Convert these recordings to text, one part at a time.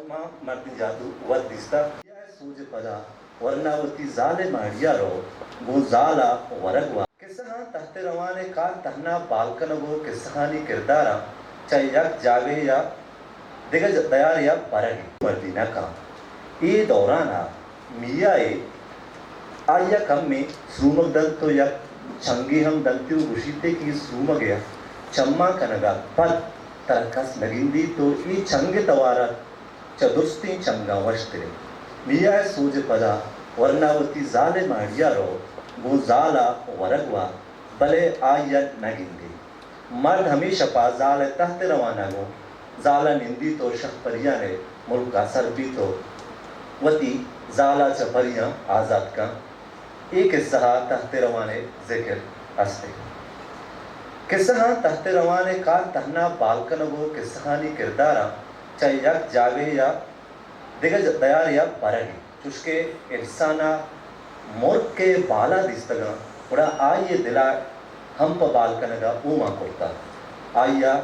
ما مردیں جادو وت دیستا۔ یا سوج پدا ورنا وتی زال ءِ ماڑی ءَ رو، گوں زال ءَ ورگ وا۔ کسہاں تحت روان ءِ کار تہنا بال کنگ ءُ کسہانی کرداراں چہ یک جاگہے یا دگہ ج-، دیارے ءَ برگ ءِ مردی نہ کن۔ اے دوران ءَ میاہ ءَ آئی ءَ کمے سرومگ دنت ءُ یک چنگے ہم دنت ءُ گوشیت کہ اے سرومگ ءِ چماں کنگ ءَ پد ترا کس نہ گندیت ءُ اے چنگ ءِ توار ءَ چہ درستیں چنگاں وشتر انت۔ میاہ ءِ سوج ءِ پدا ورنا وتی زال ءِ ماڑی ءَ رو، گوں زال ءَ ورگ وا، بلے آئی ءَ نہ گندے۔ مرد ہمے شپ ءَ زال ءِ تحت ءَ روان ءَ گوں زال ءَ نندیت ءُ شہ پریان ءِ ملک ءَ سر بیت ءُ وتی زال ءَ چہ پریاں آزات کن۔ اے کسہ ءَ تحت ءَ روان ءِ ذکر است انت۔ کسہاں تحت ءَ روان ءِ کار تہنا بال کنگ ءُ کسہانی کرداراں چہ یک جاگہے یا دگہ ج-، دیارے ءَ برگ ءَ انت۔ چوشکہ انسان ءَ مرگ کہ بال ءَ دیستگاں، گڑا آئی ءِ دل ءَ ہم پہ بال کنگ ءَ اومان کرتہ۔ آئی ءَ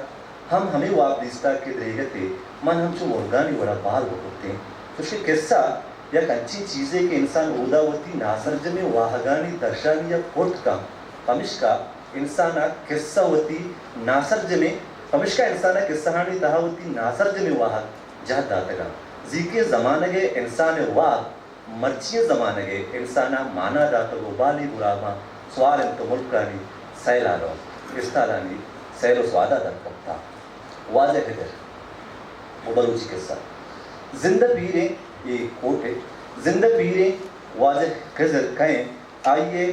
ہم ہمے واب دیستہ کہ دریگتے من ہم چو مرگانی وڑ ءَ بال بکرتیں۔ چوشکہ کسہ یک انچیں چیزے کہ انسان اودا وتی ناسرجمیں واہگانی درشانی ءَ کرت کنت، پمشکا انسان ءَ کسہ وتی ناسرجمیں، پمشکا انسان ءَ کسہانی تہا وتی ناسرجمیں واہگ جہد داتگ انت۔ زیکیں زمانگ ءِ انسان ءِ واب مرچی ءِ زمانگ ءِ انسان ءَ مانا داتگ ءُ بالی گراباں سوار انت ءُ ملکانی سیل ءَ رو، استالانی سیل ءُ سواد ءَ در کپتہ۔ واجہ ہدر، وہ بلوچی قصہ۔ زندہ پیریں، اے کوٹ ءِ، زندہ پیریں واجہ خضر کئے، آئی ءِ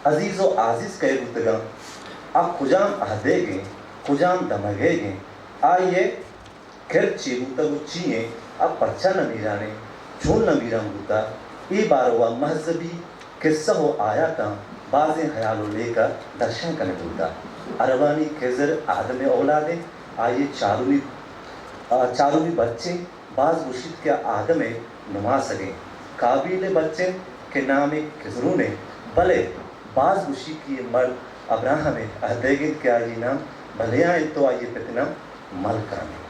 عزیز ءُ عازیز کئے بوتگاں، آ کجام عہدیگیں، کجام دمگیگیں، آئی ءِ کرد چے بوتگ ءُ چی ایں، آ پرچا نمیران ایں، چون نمیران بوتہ، اے باروا مہذبی قصہ ءُ آیاتاں بازیں ہیال ءُ لیکہ درشان کنگ بوتہ۔ عربانی خضر آدم ءِ اولاد ایں، آئی ءِ چارمی، آ، چارمی بچ ایں، باز گوشیت کہ آ آدم ءِ نماسگ ایں۔ قابیل ءِ بچ ایں کہ نام ءَ خضرون ایں، بلے باز گوشی کہ اے مرد ابراہم ءِ عہدیگ انت کہ آئی ءِ نام بلیاں انت ءُ آئی ءِ پت ءِ نام ملکان انت۔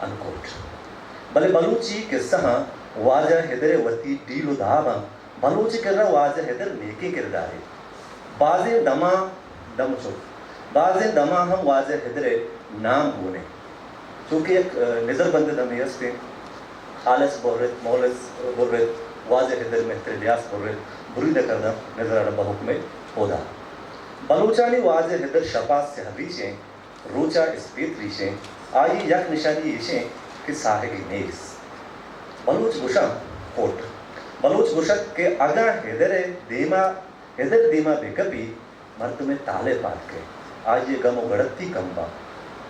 انکوٹ۔ بلے بلوچی قصہاں واجہ ہدر ءِ وتی ڈیل ءُ داب انت۔ بلوچ ءِ کرا واجہ ہدر نیکیں کردارے۔ بازیں دماں دم چک، بازیں دماں ہم واجہ ہدر ءِ نام گون انت۔ چونکہ یک، ء، نظر بند ءِ دمے است انت، خالص برت، مولس برت، واجہ ہدر مہتر الیاس برت، برید ءَ کرداں نظر ءَ را بہ حکم ہدا۔ بلوچانی واجہ ہدر شپا سیاہ ریش انت، روچا اسپیت ریش انت، آئی ءِ یک نشانی ایش انت کہ ساہگے نیست۔ بلوچ گوشاں کوٹ۔ بلوچ گوشگ کہ اگاں ہدر ءِ دیما، ہدر دیما بہ کپی، مردم ءِ تالے پاد کئے۔ آئی ءِ گم ءُ گڑتی کم باں۔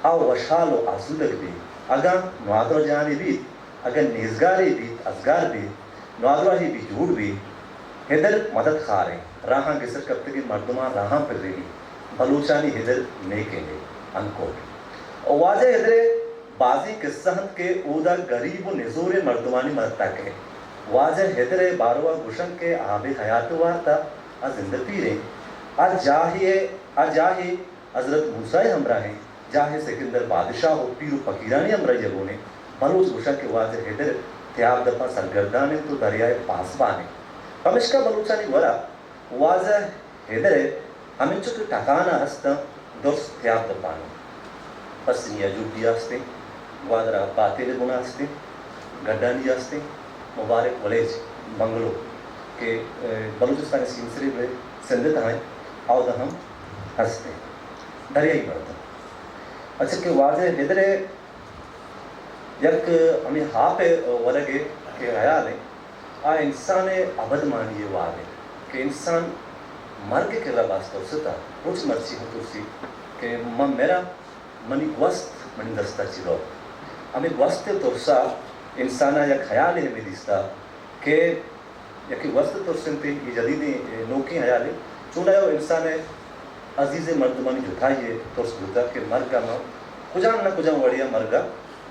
آ وشحال ءُ آسودگ بی۔ اگاں نوادر جانے بیت، اگاں نیزگارے بیت، ازگار بیت، نوادراہے بی جوڑ بی، ہدر مدد خاریں، راہاں گسر کپتگیں مردماں راہاں پرینی، بلوچانی ہدر نیکیں دے۔ انکوٹ۔ واجہ ہدر ءِ بازیں قصہ انت کہ اودا گریب ءُ نزوریں مردمانی مدد ءَ کئے۔ واجہ ہدر ءِ باروا گوشنت کہ آب حیات وارتا، آ زندہ پیریں۔ آ جاہے، آ جاہے حضرت موسیٰ ءِ ہمراہیں، جاہے سکندر بادشاہ ءُ پیر ءُ پکیرانی ہمراہی ءَ گون انت۔ بلوچ گوشاں کہ واجہ ہدر تیاب دپاں سرگردان انت ءُ دریائے پاسبان انت۔ پمشکا بلوچانی گورا واجہ ہدر ءِ ہمینچو کہ ٹکان ءَ ہستاں، درست تیاب دپان انت۔ پسنی ءَ جوڈی ءَ ہستیں، گوادر ءَ باتیل ءِ بن ءَ ہستیں، گڈانی ءَ ہستیں، مبارک ولیج بنگلو کہ، ء، بلوچستان ءِ سیمسرے بلے سندھ ءِ تہا انت، اودا ہم ہستیں۔ دریائی مردم۔ اچھا کہ واجہ ہدر ءِ یک ہمے آپ ءِ ورگ ءِ کہ ہیال ءِ، آ انسان ءِ ابدمانی ءِ واب ءِ کہ انسان مرگ ءِ کرا باز ترستہ، روچ مرچی ہم ترسی کہ من مراں، منی گوست منی دست ءَ چی رو۔ ہمے گوست ءِ ترسا انسان ءَ یک ہیالے ہمے دیستہ کہ یکے گوست ءِ ترس انت، اے جدیدیں، اے نوکیں ہیالے، چونایا انسان ءِ عزیزیں مردمانی جتائی ءِ ترس بوتگ کہ مرگ ءَ ما کجام نہ کجام وڑے ءَ مرگ ءَ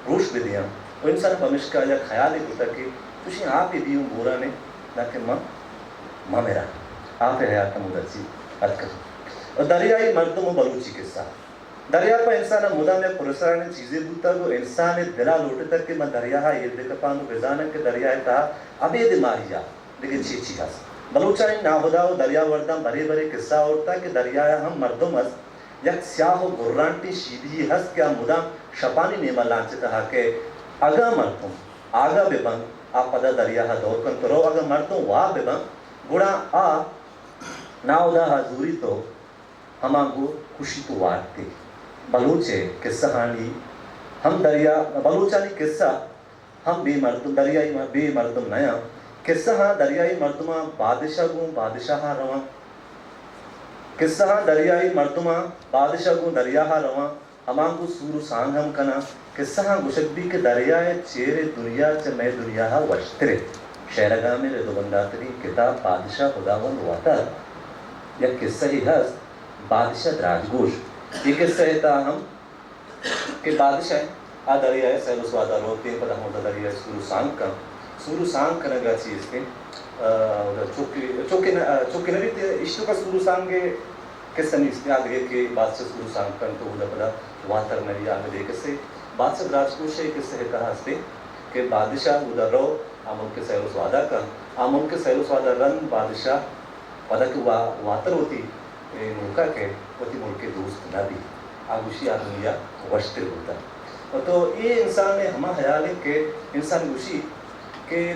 پروش بہ دیاں۔ ءُ انسان ءَ پمیشکا یک ہیالے کتگ کہ چوشیں آپے دیوں بوران ءَ، دانکہ من مہ مراں۔ آپ ءِ حیات ہمودا چی اتکگ۔ ءُ دریائی مردم ءُ بلوچی قصہ۔ دریا پہ انسان ءَ مدام یک پراسراریں چیزے بوتگ ءُ انسان ءِ دل ءَ لوٹتگ کہ من دریا ءَ ایر بہ کپاں ءُ بزاناں کہ دریا ءِ تہا ابید ماہی ءَ دگہ چی چی ہست۔ بلوچانی ناہدا ءُ دریا ورداں برے برے کسہ آورتگ کہ دریا ءَ ہم مردم ہست، یک سیاہ ءُ گرانٹیں شیدی یے ہست کہ آ مدام شپانی نیم ءَ لانچ ءِ تہا کئیت۔ اگاں مردم آگاہ بہ بنت، آ پدا دریا ءَ دور کنت ءُ رو۔ اگاں مردم واب بہ بنت، گڑا آ ناہدا ءَ زوریت ءُ ہما گوں کشیت ءُ وارت ئے۔ بلوچ ءِ کسہانی ہم دریا، بلوچانی کسہ ہم بے مردم، دریائی م-، بے مردم نیاں۔ کسہاں دریائی مردماں بادشاہ گوں بادشاہ ءَ رواں۔ کسہاں دریائی مردماں بادشاہ گوں دریا ءَ رواں، ہمانگو سور ءُ سانگ ہم کناں۔ کسہاں گوشگ بیت کہ دریا ءِ چیر ءِ دنیا چہ مئے دنیا ءَ وشتر اِنت۔ شئیر ءِ گامیں رد ءُ بنداتگیں کتاب بادشاہ ہداوند واتر یک کسہے ہست، بادشاہ دراجگوش۔ اے کسہ ءِ تہا ہم کہ بادشاہ آ دریا ءِ سیل ءُ سواد ءَ روت، دیم پدا ہمودا دریا ءِ سور ءُ سانگ کنت۔ سور ءُ سانگ کنگ ءَ چی است اِنت؟ آ، چوکے، چوکے نہ، چوکے نہ بیت، اشتوک ءَ سور ءُ سانگ ءِ کسہ نیست۔ آ دگہ کہ بادشاہ سور ءُ سانگ کنت ءُ اودا پدا واتر نہ بی، آ دگہ کسہ۔ بادشاہ دراجگوش ءِ کسہ ءِ تہا است اِنت کہ بادشاہ اودا رو، آ ملک ءِ سیل ءُ سواد ءَ کنت۔ آ ملک ءِ سیل ءُ سواد ءَ رند بادشاہ پدا کہ وا-، واتر وتی اے ملک ءَ کئیت، وتی ملک ءِ دوست نہ بیت۔ آ گوشی آ دنیا وشتر بوتگ۔ تو اے انسان ءِ ہما ہیال اِنت کہ انسان گوشی کہ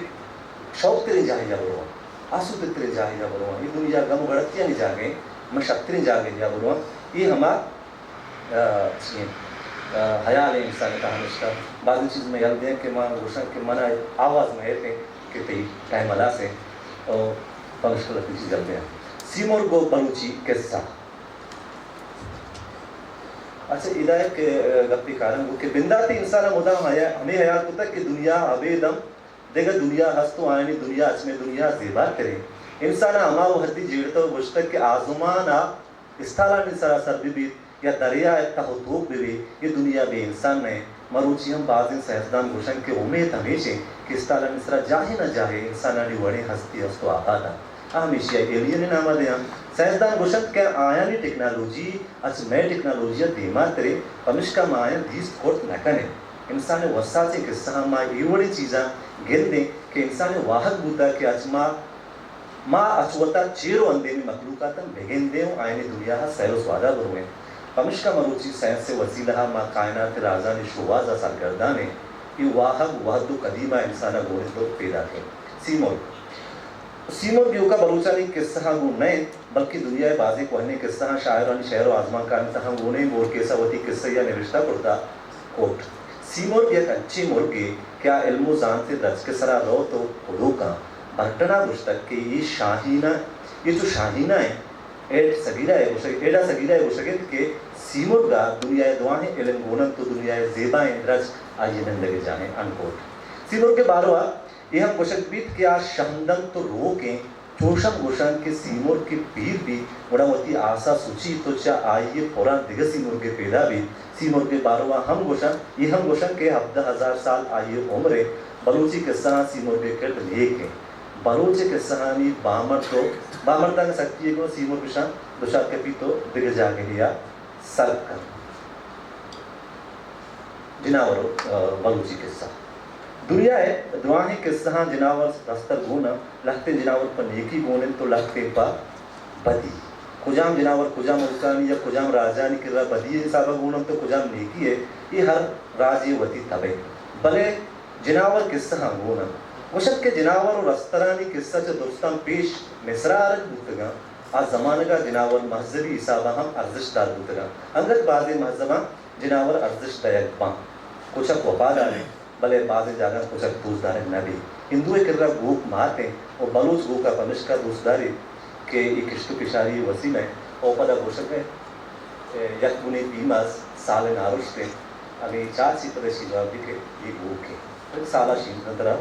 شوق تریں جاہے ءَ برواں، آسودہ تریں جاہے ءَ برواں، اے دنیا گم ءُ گڑتیانی جاگہ اِنت، من شرتریں جاگہے ءَ برواں۔ اے ہما، آ، چی اِنت، آ، ہیال اِنت انسان ءِ تہا نشتہ۔ بازیں چیز من یل دیاں کہ ما گوشاں کہ من ءَ آواز مہ ایت اِنت کہ تئی ٹائم ہلاس اِنت، او پمشکا لہتے چیز یل دیاں۔ سیمرگ ءُ بلوچی کسہ۔ اچھا، ادا یک، آ، گپے کاراں گوں کہ بنداتی انسان ءَ مدام ہیا-، ہمے ہیال کتگ کہ دنیا ابید ہم دگہ دنیا ہست ءُ آیانی دنیا اچ مئے دنیا ءَ زیباتر اِنت۔ انسان ءَ ہما وہدی جیڑتگ ءُ گوشتگ کہ آزمان ءَ استالانی سرا سر بہ بیت یا دریا ءِ تہ ءُ توک بہ بیت، اے دنیا بے انسان نہ اِنت۔ مروچی ہم بازیں سائنسدان گوش اَنت کہ امیت ہمیش اِنت کہ استالانی سرا جاہے نہ جاہے انسانانی وڑیں ہستی ہست ءُ آباد اَنت۔ آ ہمیشی ءَ ایلین ءِ نام ءَ دیاں۔ سائنسدان گوش اَنت کہ آیانی ٹیکنالوجی اچ مئے ٹیکنالوجی ءَ دیماتر اِنت، پمشکا ما آیاں دیست کرت نہ کن ایں۔ انسان ءِ وساچیں کسہاں ما اے وڑیں چیزاں گند ایں کہ انسان ءِ واہگ بوتگ کہ اچ ما، ما اچ وتا چیر ءُ اندیمی مخلوقاتاں بگند ایں ءُ آیانی دنیا ءَ سیل ءُ سواد ءَ برو ایں۔ پمشکا مروچی سائنس ءِ وسیلہ ءَ ما کائنات ءِ رازانی شوہاز ءَ سرگردان ایں۔ اے واہگ وہد ءُ قدیم ءَ انسان ءَ گون اِنت ءُ پیداک اِنت۔ سیمرگ۔ سیمرگ ایوکا بلوچانی کسہاں گون نہ اِنت، بلکیں دنیا ءِ بازیں کوہنیں کسہاں، شاعرانی شعر ءُ آزمانکارانی تہاں گون اِنت۔ بورکیس ءَ وتی کسہے ءَ نبشتہ کرتہ، کوٹ، سیمرگ یک انچیں مرگے کہ آ علم ءُ زانت ءِ درچک ءِ سرا روت ءُ پدو کنت۔ برٹن ءَ گوشتگ کہ اے شاہیناں، اے چو شاہیناں اِنت۔ ایڈ صغیرہ ءَ گوشگ، ایڈا صغیرہ ءَ گوشگ اِنت کہ سیمرگ ءَ دنیا ءِ دواہیں علم گون اَنت ءُ دنیا ءِ زیبائیں درچک آئی ءِ نندگ ءِ جاہ اِنت، انکوٹ۔ سیمرگ ءِ باروا اے ہم گوشگ بیت کہ آ شہند اِنت ءُ روک اِنت۔ چوش ہم گوش اَنت کہ سیمرگ کہ پیر بیت، گڑا وتی آس ءَ سچیت ءُ چہ آئی ءِ پراں دگہ سیمرگے پیدا بیت۔ سیمرگ ءِ باروا ہم گوش اَنت، اے ہم گوش اَنت کہ ہبدہ ہزار سال آئی ءِ عمر اِنت۔ بلوچی کسہاں سیمرگ ءِ کرد نیک اِنت۔ بلوچ ءِ کسہانی بامرد ءُ، بامردانی سکی ءَ گوں سیمرگ اشاں دچار کپیت ءُ دگہ جاگہے ءَ سر کنت۔ جناور ءُ، آ، بلوچی کسہ۔ دنیا ءِ دراہیں کسہاں جناور رستر گون اَنت، لہتیں جناور پہ نیکی گون اَنت ءُ لہتیں پہ بدی۔ کجام جناور کجام ملکانی یا کجام راجانی کرا بدی ءِ حساب ءَ گون اَنت ءُ کجام نیکی ءِ، اے ہر راجے ءِ وتی تب اِنت۔ بلے جناور کسہاں گون اَنت۔ گوش اَنت کہ جناور ءُ رسترانی کسہ چہ درستاں پیش مصر ءَ آرگ بوتگ اَنت۔ آ زمانگ ءَ جناور مہذبی حساب ءَ ہم ارزشت دار بوتگ اَنت۔ انگت بازیں مہذباں جناور ارزشت دئیگ بنت۔ کچک وپادار اِنت، بلے بازیں جاگہاں کچک دوست دارگ نہ بیت۔ ہندو ءِ کرا گوک مات اِنت ءُ بلوچ گوک ءَ پمشکا دوست داریت کہ اے کشت ءُ کشاری ءِ وسیلہ اِنت ءُ پدا گوشگ ءَ یک بنے پیماز سال ءِ نارشت اِنت۔ اگاں اے چاچی پدا شیراب بی کہ اے گوک اِنت، سال ءَ شیر دنت، ترا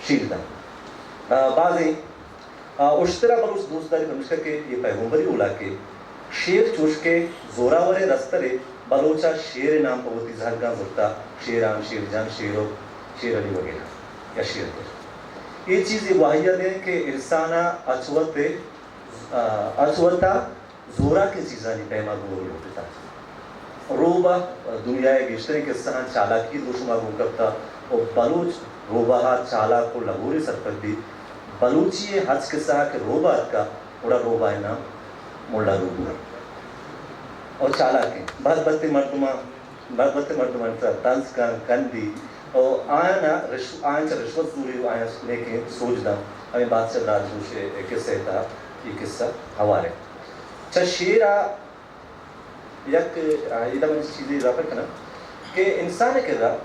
شیر دنت۔ آ، بازیں آ، اشترا بلوچ دوست داری پمشکا کہ اے پیغمبری اولاکے۔ شیر چوشکہ زوراوریں رسترے، بلوچ ءَ شیر ءِ نام پہ وتی زہگاں زرتا، شیران، شیرجان، شیرو، شیر علی وغیرہ یا شیردل۔ اے چیز اے گواہی ءَ دیں کہ انسان ءَ اچ وت ءَ، آ، اچ وت ءَ زوراکیں چیزانی پیما گون لوٹتگ۔ روباہ دنیا ءِ گیشتریں قصہاں چالاکی ءَ دو شما گون کپتا، و بلوچ روباہ ءَ چالاک و لگوریں سرپد بیت۔ بلوچی ءِ ہرچ قصہ کہ روباہ اتکا، گڑا روباہ ءِ نام ملا روبوہ انت۔ و چالاکیں، بد بھتیں مردماں، بد بھتیں مردماں ترا طنز کن، کندی، و آیانا رش-، آیاں چہ رشوت زوری و آیاں نیکیں سوج داں۔ ہمے بادشاہ دراج گوش ءِ قصہ ءِ تہا اے قصہ ہوار انت۔ چہ شیر ءَ یک، آ، ادا من چیزے اضافہ کناں کہ انسان ءِ کرا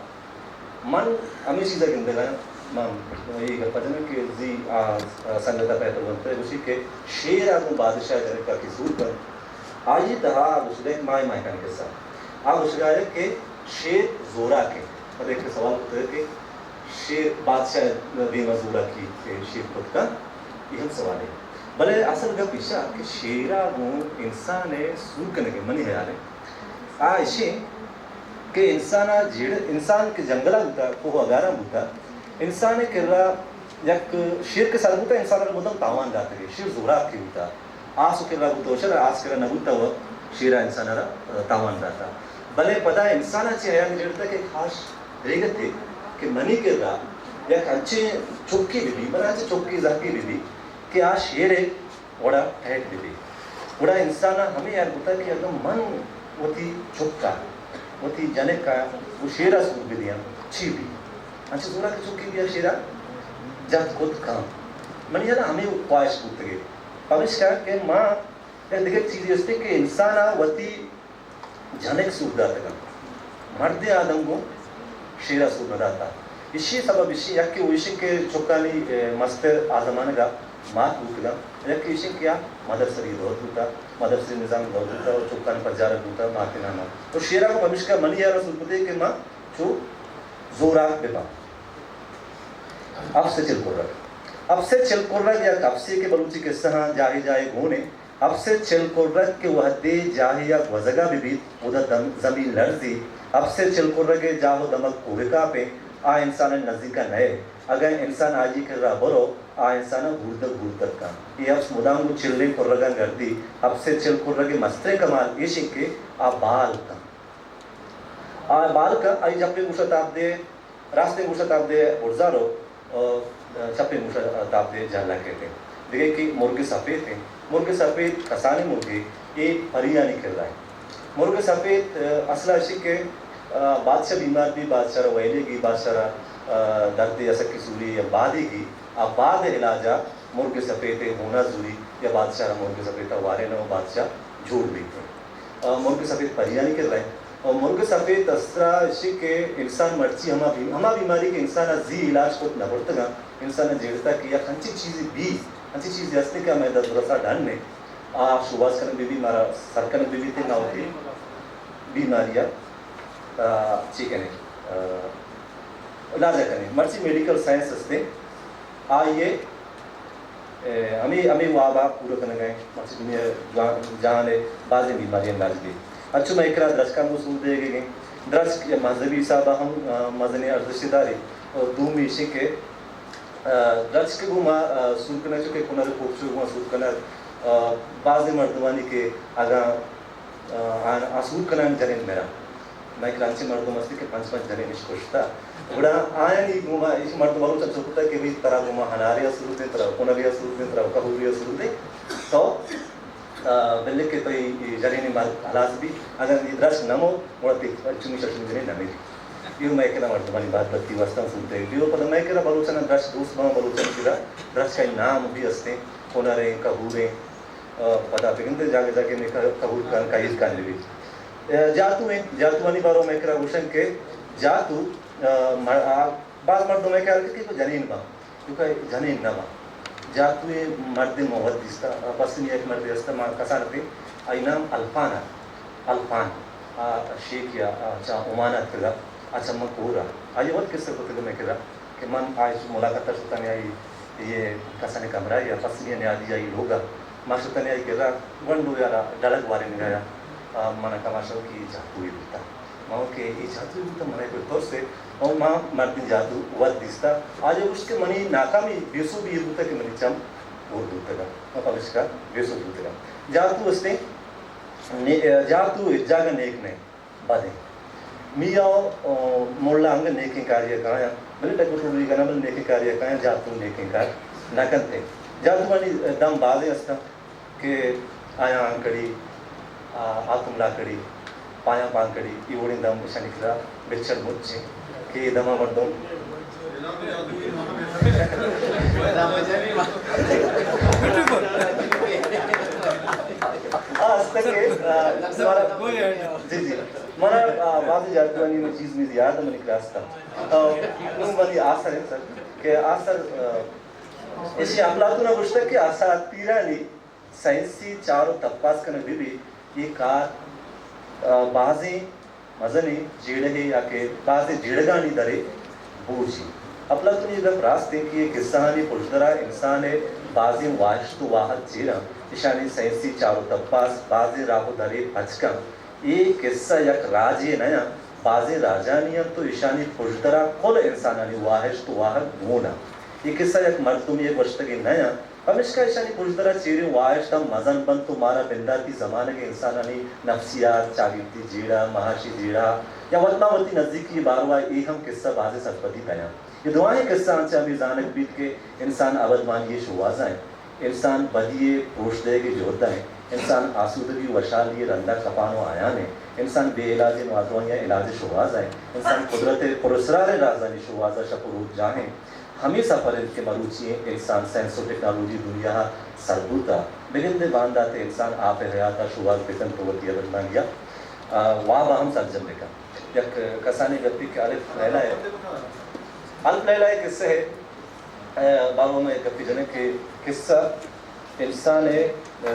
من ہمے چیز ءَ گندگ ءَ آں، من اے گپ ءَ جناں کہ زی آ، آ، سنگت ءَ پیپر بنت ءَ گوشی کہ شیر ءَ گوں بادشاہ جنک ءَ کہ زور بنت، آئی ءِ تہا آ گوشگ ءَ ما اے ماہکانی قصہ۔ آ گوشگ ءَ کہ شیر زوراک انت۔ پدا یک سوال کتگ کہ شیر بادشاہ ءِ دیم ءَ زوراکی کہ شیر کت کنت، اے ہم سوالے۔ بلے اصل گپ ایش ءَ کہ شیر ءَ گوں انسان ءِ سور کنگ ءَ منی ہیال ءَ آ ایش انت کہ انسان ءَ جیڑ، انسان کہ جنگل ءَ بوتا، کوہ ءُ گاراں بوتا، انسان ءِ کرا یک شیر کہ سر بوتا، انسان ءَ مدام تاوان داتگ ئے، شیر زوراک کہ بوتا۔ آس ءِ کرا بوتہ و شر، آس ءِ کرا نہ بوتہ و شیر ءَ انسان ءَ را تاوان داتہ۔ بلے پدا انسان ءَ چہ ہیال جیڑتہ کہ کاش ریگتے کہ منی کرا یک انچیں چکے بہ بی، بلے انچیں چکے زہگے بہ بی کہ آ شیر ءِ وڑا ٹیٹ بہ بی۔ گڑا انسان ءَ ہمے ہیال بوتہ کہ اگاں من وتی چک ءَ، وتی جنک ءَ گوں شیر ءَ سور بہ دیاں، چی بی؟ انچیں زوراکیں چکے بیا شیر ءَ جت کت کن۔ منی ہیال ءَ ہمے خواہش بوتگ ئے۔ پمیشکا کہ ما یک دگہ چیزے است کہ انسان ءَ وتی جنک سور داتگ انت، مردیں آدم گوں شیر ءَ سور نہ داتہ۔ ایشی ءِ سبب ایشی، یکے او ایشی کہ چکانی، اے، مستر آ زمانگ ءَ مات بوتگ انت، یکے ایشی کہ آ مدرسری دور بوتہ، مدرسری نظام دور بوتہ و چکانی پجارگ بوتہ مات ءِ نام ءَ۔ تو شیر ءَ گوں پمیشکا منی ہیال ءَ سور کتہ کہ ما چو زوراک بہ باں۔ اپس ءِ چل کرگ۔ اپس ءِ چل کرگ یک اپسے کہ بلوچی قصہ آں جاہے جاہے گون انت۔ اپس ءِ چل کرگ کہ وہدے جاہے ءَ گوزگ ءَ بہ بیت، اودا دم-، زمین لرزی۔ اپس ءِ چل کرگ ءِ جاہ ءُ دمگ کوہ ءِ کاپ انت، آ انسان ءِ نزیک ءَ نئیت۔ اگاں انسان آئی ءِ کرا برو، آ انسان ءَ گوردگ گوردگ کنت۔ اے اپس مدام گوں چلیں کرگاں گردی۔ اپس ءِ چل کرگ ءِ مستریں کمال ایش انت کہ آ بال کنت۔ آ بال کنت، آئی چپیں گوش ءَ تاب دے، راستیں گوش ءَ تاب دے برزا رو، ءُ چپیں گوش ءَ تاب دے جہلا کیت انت۔ دگہ کہ مرگ سپیت انت۔ مرگ سپیت کسانیں مرگے، اے پریانی کرا انت۔ مرگ سپیت، ءَ، اصل ءَ ایشی کہ، ءَ، بادشاہ بیمار بی، بادشاہ را ویلے گی، بادشاہ را، ءَ، دردے یا سکی سوری یا بادے گی، آ باد ءِ علاج ءَ مرگ سپیت ءِ ہون ءَ زوری یا بادشاہ را مرگ سپیت ءَ وارینہ و بادشاہ جوڑ بیت۔ ءَ، مرگ سپیت پریانی کرا انت۔ و مرگ سپیت استرا ایشی کہ انسان مرچی ہما بی-، ہما بیماری کہ انسان ءَ زی علاج کت نہ برتگ انت، انسان ءَ جیڑتہ کہ یک انچیں چیزے بی، انچیں چیزے ہستے کہ ہمے دست برسا ڈن انت۔ آ شوہاز کنگ بہ بی، مارا سر کنگ بہ بیت، ما وتی بیماری ءَ، آ، چی کنیں، آ، علاج ءَ کنیں۔ مرچی میڈیکل سائنس ہستے، آئی ءَ، اے، ہمے، ہمے واب ءَ پورا کنگ ءَ انت۔ مرچی دنیا جہان، جہان ءِ بازیں بیماری علاج بیت۔ انچو مئے کرا درچکاں گوں سور دیگ ءَ انت۔ درچک یا مذہبی حساب ءَ ہم، آ، مزنیں ارزشتے داری۔ اور دومی ایشی کہ، آ، درچک گوں ما، آ، سور کنگ، چونکہ کنر کوپچو گوں سور کنگ، آ، بازیں مردمانی کہ اگاں آ، آ، آ سور کنان جنین مرا۔ مئے کرا انچیں مردم ہستی کہ پنچ پنچ جنین اش کشتا۔ گڑا آیانی گوما ایش مردم بلوچ انچو کتا کہ بھئی ترا گوما ہنارے آ سور دیں، ترا کنگے آ سور دیں، ترا کہورے آ سور دیں۔ تو، آ، بلے کہ تئی جنین مار ہلاس بی، اگر نی درش نمو، گڑا تی چمی ششمی جنین نمیری۔ یہ مئے کرا مردمانی بات بتی واسطہ سور دے۔ یہ پتہ مئے کرا بلوچانا درش دوست باں، بلوچانی کرا درش کا نام بھی ہستے، کنریں، کہوریں، آ، پدا بگندے جاگہ جاگہ میں کہ-، کہور کن، کہیر کن بی۔ آ، جاتو انت، جاتوانی بارو میں کرا گوشن کہ جاتو، آ، مر-، آ، باز مردم میں کہ کہ تو جنین با، تو کہ جنین نہ با۔ جاتو اے مرد موت دیستا، آ، پسنی ایک مرد استا ما کسان پہ، آئی نام الفان ات۔ الفان، آ، شیخ یا، آ، چا عمان ات کدا، آ، چا من کورا۔ آئی وقت کس کو تک میں کرا۔ کہ من آئی چو ملاقات ءَ شتاں، آئی یہ کسانیں کمرہ یا پسنی نیادی آئی لوگ ءَ۔ ما شتاں آئی کرا گونڈو یارا ڈلگ وارینگ ءَ، آ، من کماشا کہ جاتوے بوتا۔ ما کہ اے جاتوے بوتا، من کوئی ترس ہے۔ اور ما مردین جاتو وت دیستا۔ آئی گوشت کہ منی ناکامی بیسو بھی یہ بوتا کہ منی چم اور بوتگا۔ ما پمشکا بیسو بوتگا۔ جاتو استے نے-، جاتو ایک جاگہ نیک نہیں۔ پدیں۔ میا و، آ، ملا انگت نیکیں کارے ءَ کایاں، بلے ڈگوٹولی کناں، بلے نیکیں کارے ءَ کایاں، جاتو نیکیں کار نہ کنت۔ جاتوانی دم بازیں است انت کہ آیاں آنکڑی، آ، آتم لاکڑی، پایاں پانکڑی، اے وڑیں دم اشانی کرا بچڑ مچ انت کہ اے دماں مردم آ، است کہ، آ، مارا، جی، جی۔ منا، آ، بازیں جاتوانی چیز میز یاد منی کلاس تا۔ آ، نوں منی آسر انت سر، کہ آسر، آ، ایشی افلاطون ءَ گوشتگ کہ اساطیرانی سائنسی چار و تپاس کنگ بہ بیت، اے کار، آ، بازیں مزنیں جیڑہے یا کہ بازیں جیڑگانی درے بوجی۔ افلاطون ءِ گپ راست انت کہ اے قصہانی پژدرا انسان ءِ بازیں واہشت و واہگ چیر انت، اشانی سائنسی چار و تپاس بازیں راہ و درے پچ کنت۔ اے قصہ یک راجے نہ انت، بازیں راجانی انت و اشانی پژدرا کل انسانانی واہشت و واہگ گون انت۔ اے قصہ یک مردمے ءِ گوشتگیں نہ انت، پمیشکا اشانی پژدرا چیریں واہشت ہم مزن بنت و مارا بنداتی زمانگ ءِ انسانانی نفسیات، چاگردی جیڑہ، معاشی جیڑہ یا وت ماں وتی نزیکی ءِ باروا اے ہم قصہ بازیں سرپدی دیاں۔ اے دراہیں قصہاں چہ ہمے زانگ بیت کہ انسان ابدمانی ءِ شوہازا انت، انسان بدی ءِ پروش دئیگ ءِ جہدا انت، انسان آسودگی و وشحالی ءِ رندا کپان و آیان انت، انسان بے علاجیں نادروائیاں علاج ءِ شوہازا انت، انسان قدرت ءِ پراسراریں رازانی شوہازا شپ و روچ جاہ انت۔ ہمے سفر انت کہ مروچی انسان سائنس و ٹیکنالوجی دنیا ءَ سر بوتہ۔ بگندے باندات ءَ انسان آپ ءِ حیات ءَ شوہاز بکنت و وتی ابدمانی ءَ، آ، واب ءَ ہم سرجم بکنت۔ یک کسانیں گپے کہ الف لیلہ ءِ، الف لیلہ ءِ قصہ ءِ، آ، باروا ما یک گپے جنیں کہ قصہ انسان ءِ، آ،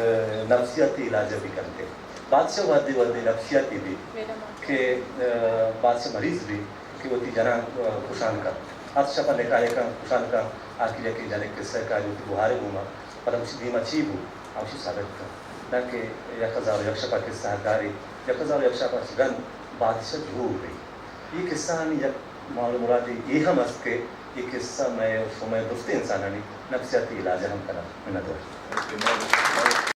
نفسیاتی علاج ءَ بکنت۔ بادشاہ وہدے وہدے نفسیاتی بی کہ، آ، بادشاہ مریض بی کہ وتی جناں، آ، کشان کنت۔ ہر شپ ءَ نکاح ءَ کنت، کشان کنت، آخر یکے جنک قصہ کاری وتی گوہار ءِ گوما، پدا ہمشی دیما چی بو؟ ہمشی سگت کنت۔ دانکہ یک ہزار و یک شپ ءَ قصہ کاری، یک ہزار و یک شپ ءَ گند بادشاہ جوڑ بی۔ اے قصہانی یک مال مرادے اے ہم است کہ اے قصہ مئے و شمئے درستیں انسانانی نفسیاتی علاج ءَ ہم کنت۔ منت وار۔